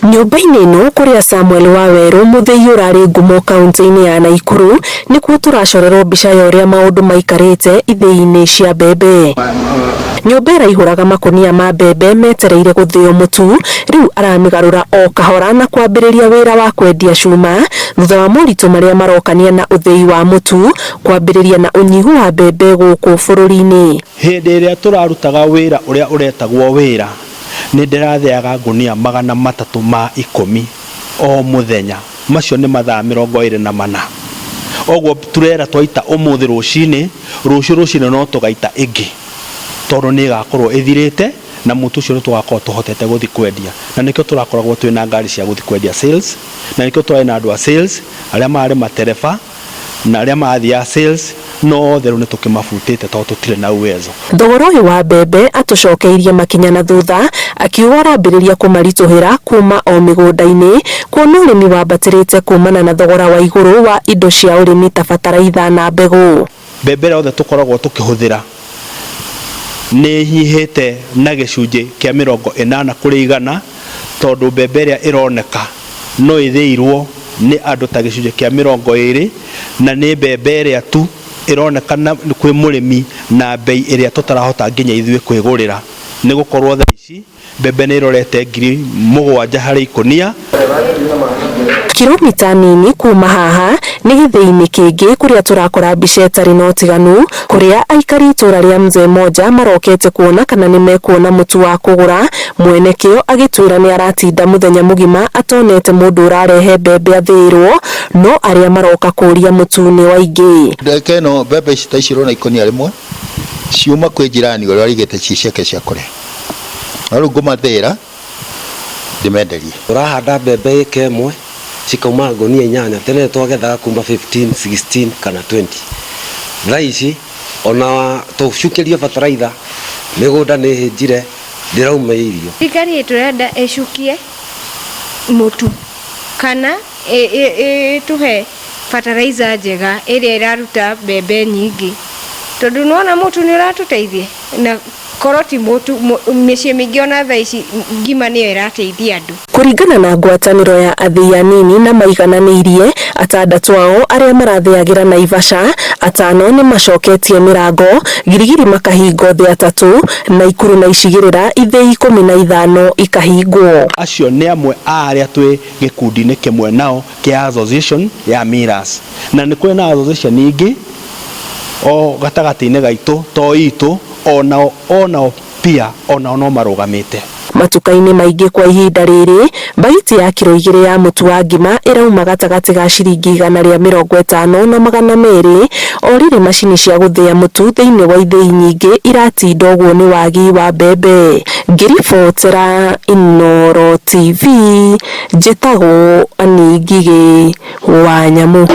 Nyũmba-inĩ ĩno kũrĩa Samuel Wawerũ mũthĩi ũrarĩ ngumo kaunti-inĩ ya Naikuru nĩkuo tũracorerwo mbica ya ũrĩa maũndũ maikarĩte ithĩi-inĩ cia mbembe. Nyũmba ĩraihũraga makũnia ma mbembe metereire gũthĩo mũtu rĩu aramĩgarũra o kahora na kwambĩrĩria wĩra wa kwendia cuma thutha wa moritũ marĩa marokania na ũthĩi wa mũtu kwambĩrĩria na ũnyihu wa mbembe gũkũ bũrũri-inĩ. Hĩndĩ ĩrĩa tũrarutaga wĩra ũrĩa ũretagwo wĩra nĩ ndĩrathĩaga ngunia 310 o mũthenya, macio nĩ mathaa 24. Oguo turera twaita ũmũthĩ rũcinĩ, rũciũ rũcinĩ no tũgaita ĩngĩ tondũ nĩ ĩgakorwo ĩthirĩte na mũtu ũcio nĩ tũgakorwo tũhotete gũthiĩ kwendia, na nĩkĩo tũrakoragwo twĩna ngari cia gũthiĩ kwendia sales, na nĩkĩo tũrarĩ na andũ a sales arĩa mararĩ matereba na arĩa marathiaga sales, no othe rĩu nĩ tũkĩmabutĩte tondũ tũtirĩ na uwezo. Thogora ũyũ wa mbembe atũcokeirie makinya na thutha akiuga ũrambĩrĩria kũmaritũhĩra kuma o mĩgũnda-inĩ kuona ũrĩmi wambatĩrĩte kumana na thogora wa igũrũ wa indo cia ũrĩmi ta bataraitha na mbegũ. Mbembe ĩrĩa yothe tũkoragwo tũkĩhũthĩra nĩ ĩnyihĩte na gĩcunjĩ kĩa 80% tondũ mbembe ĩrĩa ĩroneka no ĩthĩirwo nĩ andũ ta gĩcunjĩ kĩa 20 na nĩ mbembe ĩrĩa tu ĩroneka kwĩ mũrĩmi na bei ĩrĩa tũtarahota nginya ithuĩ kwĩgũrĩra, nĩ gũkorwo thaa ici mbembe nĩ ĩrorete 7,000 harĩ ikũnia. Kilomita nini kuma haha nĩ gĩthĩi-inĩ kĩngĩ kũrĩa tũrakora mbica ĩtarĩ na ũtiganu kũrĩa aikari itũra rĩa Mzee Moja marokete kuona kana nĩ mekuona mũtu wa kũgũra. Mwene kĩo agĩtwĩra nĩ aratinda mũthenya mũgima atonete mũndũ ũrarehe mbembe athĩĩrwo, no arĩa maroka kũria mũtu nĩ aingĩ. Ndagĩka ĩno mbembe ici ta ici ũrona ikũnia rĩmwe ciuma kwĩ jirani ũrĩa warigĩte ci ciake cia kũrĩa, no rĩu ngũmathĩĩra ndĩmenderie. Tũrahanda mbembe ĩka ĩmwe cikauma ngunia 8, tene twagethaga kuma 15, 16 kana 20. Thaa ici ona tũcukĩrio bataraitha mĩgũnda nĩ ĩhĩnjire ndĩrauma irio. Thirikari ĩtũrenda ĩcukie mũtu kana ĩtũhe fertilizer njega ĩrĩa ĩraruta mbembe nyingĩ, tondũ nĩwona mũtu nĩ ũratũteithia na korwo ti mũtu mĩciĩ mĩingĩ ona thaa ici ngima nĩyo ĩrateithia andũ. Kũringana na ngwatanĩro ya athĩi anini na maigananĩirie, atandatũ ao arĩa marathĩagĩra Naivasha, atano nĩ macoketie mĩrango, Girigiri makahingwo thĩ atatũ, Naikuru na icigĩrĩra ithĩi 15 ikahingwo. Acio nĩ amwe a arĩa twĩ gĩkundi-inĩ kĩmwe nao kĩa association ya Millers, na nĩ kũrĩ na association ingĩ o gatagatĩ-inĩ gaitũ to itũ, onao pia onao no marũgamĩte. Matuka-inĩ maingĩ kwa ihinda rĩrĩ, mbagiti ya kiro 2 ya mũtu wa ngima ĩrauma gatagatĩ ga ciringi 150 na 200, o rĩrĩ macini cia gũthĩa mũtu thĩinĩ wa ithĩi nyingĩ iratinda ũguo nĩ wagi wa mbembe. Ngĩribotera Inooro TV, njĩtagwo Annie Ngigĩ wa Nyamũ.